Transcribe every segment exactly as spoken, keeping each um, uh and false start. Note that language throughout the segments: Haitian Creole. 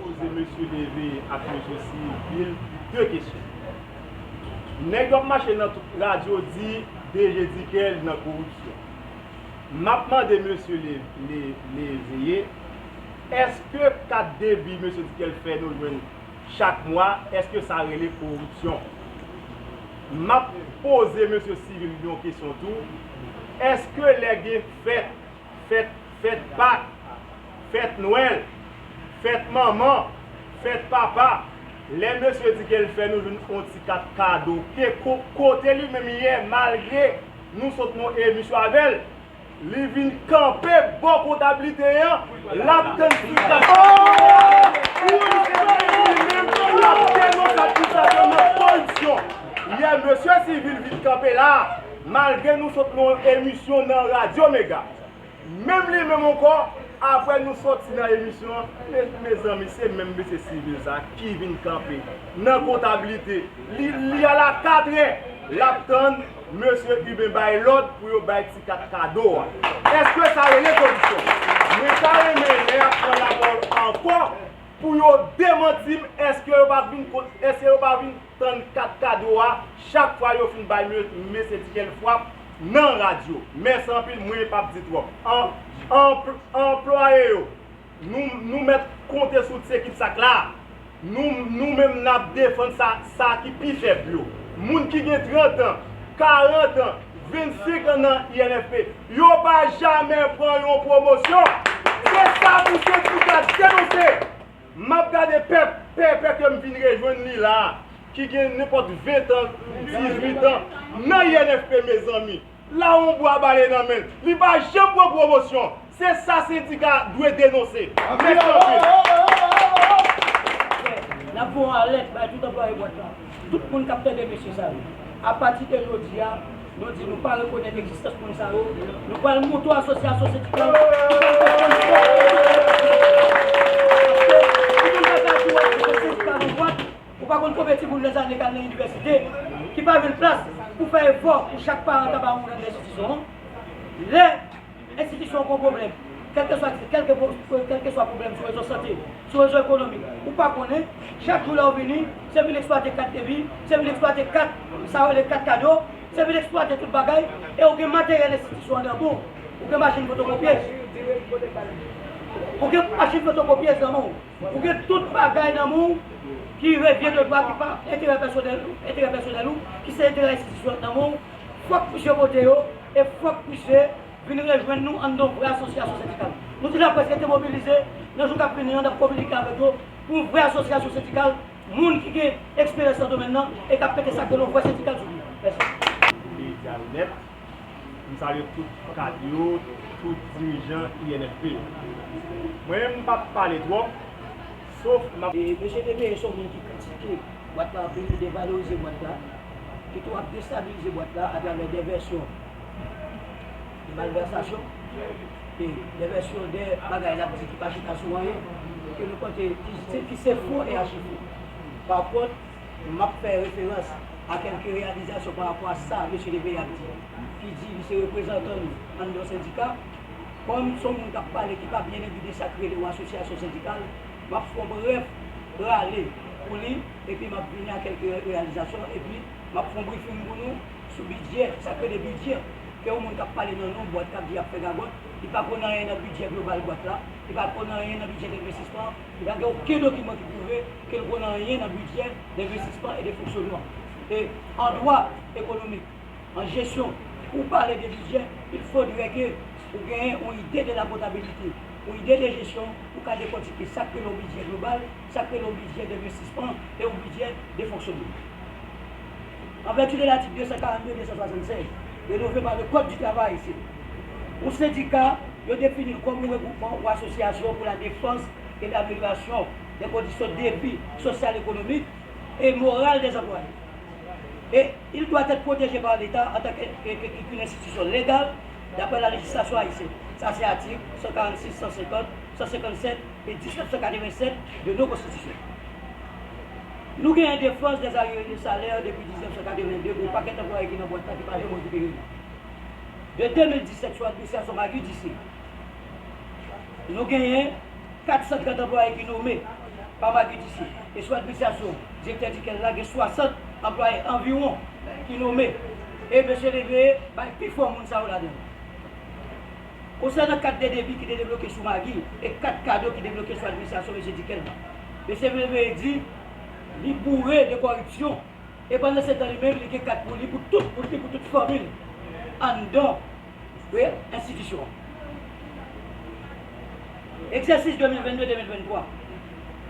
Poze mesye Leve ak mesye Sivil de kesyon. Nèg yo ap mache nan tout radyo di D G Duquel nan koripsyon. M ap mande mesye Le, Le, Leve, èske kat debi mesye Duquel fè nou jwenn chak mwa, èske sa rele koripsyon? M ap poze mesye Sivil yon kesyon tou. Èske lè gen fèt, fèt, fèt Pak, fèt Nwèl, fèt manman, fèt papa, lè mesye Duquel fè nou jwenn yon ti kat kado, ke ko-, kote li menm yè, malgre nou sot nan emisyon avè l, li vin kanpe bò kontablite an, l ap tann ti kat kado. Li menm, l ap denonse ak ti sa nan koripsyon. Yè, mesye Sivil vin kanpe la, malgre nou sot nan yon emisyon nan Radyo Mega. Menm li menm ankò, apre nou soti nan emisyon an, me, mezanmi, se menm mesye Sivil sa ki vin kanpe nan kontablite. Li, li a la katrè, l ap tann mesye Iben bay lòd pou yo bay ti kat kado a. Èske sa rele koripsyon? Mwen ta renmen lè y ap pran lapawòl ankò pou yo demanti m, èske yo pa vin kont, èske yo pa vin tann kat kado a chak fwa yo fin bay me-, mesye Duquel frap nan radyo. Mèsi anpil, mwen p ap di twòp. An, anpl-, anplwaye yo, nou, nou mèt konte sou ti ekip sak la. Nou, nou menm n ap defann sa, sa ki pi fèb yo. Moun ki gen trant an, karant an, vennsenk an nan I N F P, yo pa jamè pran yon pwomosyon. Se sa pou sendika denonse. M ap gade pèp, pèpè ke m vin rejwenn li la, ki gen nenpòt ven tan, dizuit an, nan I N F P, mezanmi. La yon bwa bale nan men l. Li pa janm pran pwomosyon. Se sa sendika dwe denonse. Mèsi anpil. N ap voye yon alèt bay tout anplwaye bwat la. Tout moun k ap tande mesye sa yo. Apati de jodi a, nou di nou pa rekonèt egzistans moun sa yo. Nou pral monte yon asosyasyon sendikal. Paske si moun pa ka di w ap sendika nan bwat, ou pa konn konbyen timoun lèzane k al nan inivèsite ki pa jwenn plas pou fè efò pou chak paran ta ba moun nan enstitisyon an. Lè enstitisyon an gen yon pwoblèm, kèlkeswa, kèlke, kèlkeswa pwoblèm sou rezon sante, sou rezon ekonomik, ou pa konnen, chak jou lè w vini, se vin eksplwate kat debi, se vin eksplwate kat, sa yo rele kat kado, se vin eksplwate tout bagay, e ou gen materyèl enstitisyon an nan men w, ou gen machin fotokopyez, ou gen machin fotokopyez nan men w, ou gen tout bagay nan men w ki revyen de dwa, ki pa enterè pèsonèl, enterè pèsonèl ou, ki se enterè enstitisyon an nan men w, fòk misye pote yo, e fòk misye vin rejwenn nou anndan yon vrè asosyasyon sendikal. Nou di laprès rete mobilize, nan jou k ap vini an, n ap kominike avèk yo pou yon vrè asosyasyon sendikal, moun ki gen eksperyans nan domèn nan e k ap mete sa k rele yon vrè sendikal sou pye. Mèsi. Medya yo nèt, m salye tout kad yo, tout dirijan I N F P yo. Mwen menm, m p ap pale twòp, sof m ap. E mesye Debeye se yon moun ki kritike bwat la anpil, li devalorize bwat la, li tou ap destabilize bwat la atravè de vèsyon de malvèsasyon, e de vèsyon de bagay l ap di ki pa chita sou anyen, ke nou panse ki se, ki se fo e achi fo. Pa kont, m ap fè referans a kèlke reyalizasyon pa rapò a sa mesye Debeye ap di, ki di li se reprezantan nou anndan sendika. Kòm se yon moun k ap pale ki pa byen enbi de sa k rele yon asosyasyon sendikal, m ap fè yon brèf rale pou li, epi m ap vini a kèlke reyalizasyon, epi m ap fè yon brifing pou nou sou bidjè, sa k rele bidjè. Ke yon moun k ap pale nan non bwat, k ap di y ap fè gagòt, li pa konn anyen nan bidjè global bwat la, li pa konn anyen nan bidjè envestisman, li pa gen okenn dokiman ki pwouve ke l konn anyen nan bidjè, envestisman e de fonksyonman. E an dwa ekonomik, an jesyon, pou w pale de bidjè, il faudrait que ou genyen yon ide de la comptabilité, yon ide de jesyon, pou w ka dekòtike sa k rele yon bidjè global, sa k rele yon bidjè envestisman e yon bidjè de fonksyonman. En vertu de l'article deux cent quarante-deux, deux cent soixante-seize, rénové par le Code du travail, se yon sendika, yo defini l kòm yon regwoupman ou asosyasyon pour la défense et l'amélioration des conditions de vie sociale, économique et morale des employés. Et il doit être protégé par l'État en tant que, que, que, qu'une institution légale d'après la législation haïtienne. Sa se atik san karannsis, san senkant, san senkannsenk e diznèf san katrevennsèt de nos constitutions. Nou genyen defans des arriérés de salaire depi diznèf san katrevenndde pou yon pakèt anplwaye ki nan bwat la ki pa janm rekipere li. de de mil disèt sou administrasyon Maggie Ducé, nou genyen kat san trant anplwaye ki nome pa Maggie Ducé. E sou administrasyon direktè Duckel la, gen swasant anplwaye anviwon ki nome. E mesye Levee bay pifò moun sa yo ladan l. Konsènan kat de debi ki te debloke sou Maggie e kat kado ki debloke sou administrasyon mesye Duckel la, mesye Levee di li boure de kòripsyon. E pandan se tan li menm, li gen kat pou li, pou tout, pou li, pou tout fanmi l anndan enstitisyon an. Egzèsis de mil vennde de mil venntwa,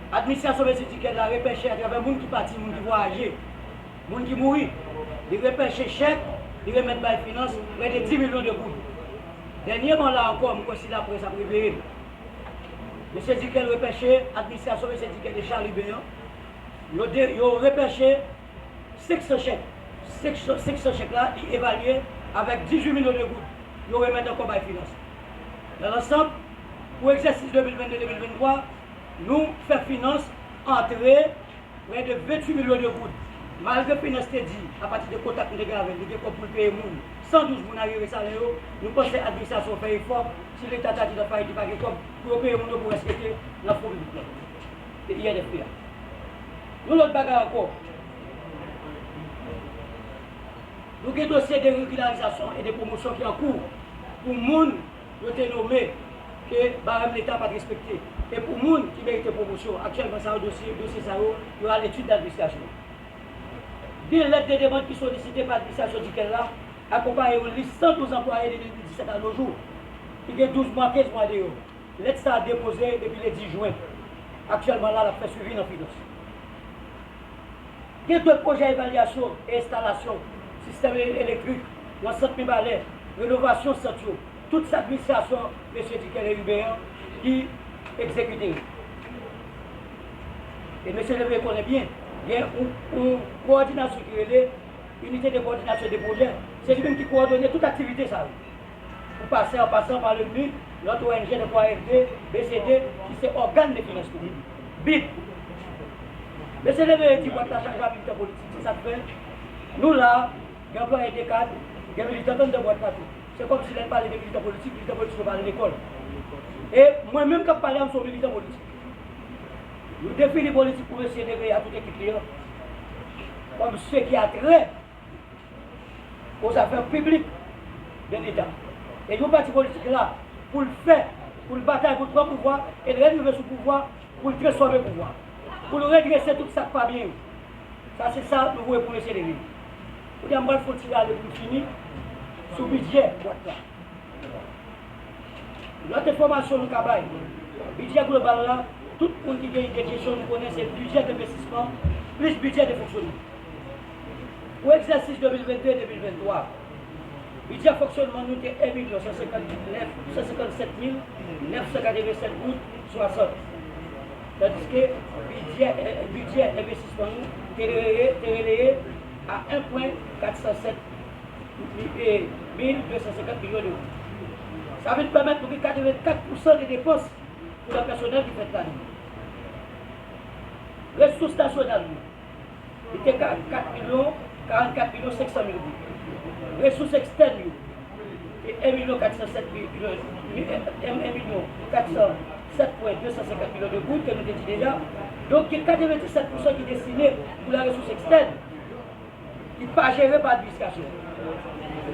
administrasyon mesye Duckel la repèche atravè moun ki pati, moun ki vwayaje, moun ki mouri. Li repèche chèk, li remèt bay finans, prè de dis milyon de goud. Dènyèman la ankò, m kwè si laprès ap reveye l. Mesye Duckel repèche, administrasyon mesye Duckel de Chariben an, yo, de, yo repèche senk san chèk. Senk san, senk san chèk la, li evalye avèk dizuit milyon de goud. Yo remèt ankò bay finans. Nan lansanm, pou egzèsis de mil vennde de mil venntwa, nou fè finans antre prè de venntuit milyon de goud. Malgre finans te di, apati de kontak nou te gen avè l, li gen kòb pou l peye moun, san douz moun a jere salè yo, nou panse administrasyon fè efò, si leta ta di nan fayit li pa gen kòb pou yo peye moun yo pou rès rete nan fon piblik la, I N F P a. Yon lòt bagay ankò, nou gen dosye de regilarizasyon e de pwomosyon ki an kou pou moun yo te nome ke barèm leta pa t respekte. E pou moun ki merite pwomosyon, aktyèlman sa yo dosye, dosye sa yo, yo aletid nan administrasyon. Gen lèt de demann ki solisite pa administrasyon Duckel la, akonpaye yon lis san douz anplwaye de de mil disèt a no jou, ki gen douz mwa, kenz mwa deyò. Lèt sa a depoze depi le dis jen. Aktyèlman la, l ap fè swivi nan finans. Gen de pwojè evalyasyon e enstalasyon sistèm elektrik nan sant Mibalè, renovasyon sant yo, tout sa administrasyon mesye Duckel e Hubert an ki egzekite yo. E mesye Levee konnen byen, gen yon, yon kowòdinasyon ki rele Unité de coordination des projets. Se li menm ki kowòdone tout aktivite sa yo. Pou pase an pasan pa le bid, lòt O N G tankou A F D, B C D, ki se ògàn de finans nou. Bid. Mesye Levee di bwat la chaje a militan politik. Se sa k fè nou la, gen anplwaye dekad, gen militan anndan bwat la tou. Se kòmsi lè n pale de militan politik, militan politik yo pale lekòl. E mwen menm k ap pale a, m se yon militan politik. Nou defini politik pou mesye Levee a tout ekip li an, kòm se ki a trè aux affaires publiques de Leta. E yon pati politik la, pou l fè, pou l batay, pou l pran pouvwa, e lè l rive sou pouvwa, pou l transfòme pouvwa, pou l redrese tout sa k pa byen yo. Sa se sa nou voye pou mesye Levee. Kounye a m pral fè yon ti rale pou m fini sou bidjè bwat la. Lòt enfòmasyon nou ka bay, bidjè global la, tout moun ki gen ide jesyon nou konnen se bidjè denvestisman plis bidjè de fonksyonman. Pou egzèsis de mil vennde de mil venntwa, bidjè fonksyonman nou te en milyon san senkannnèf, san senkannsèt mil nèf san katrevennsèt goud swasant. Tandiske bidjè, bidjè envestisman nou te rele, te releye a en pwen kat san sèt mil, mil de san senkant milyon de goud. Sa vin pèmèt nou gen katrevenkat pousan de depans pou lè pèsonèl ki fèt ladan. Resous nasyonal nou, li te ka kat milyon, karannkat milyon senk san mil goud. Resous ekstèn yo, te en milyon kat san sèt mil, en milyon kat san sèt pwen de san senkant milyon de goud ke nou te di deja. Donk, gen katreventisèt pousan ki destine pou la resous ekstèn, ki pa jere pa administrasyon.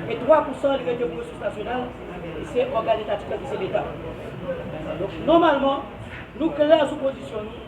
E twa pousan li rete pou resous nasyonal, ki se ògàn etatik la, ki se Leta. Donk, nòmalman, nou klè sou pozisyon nou.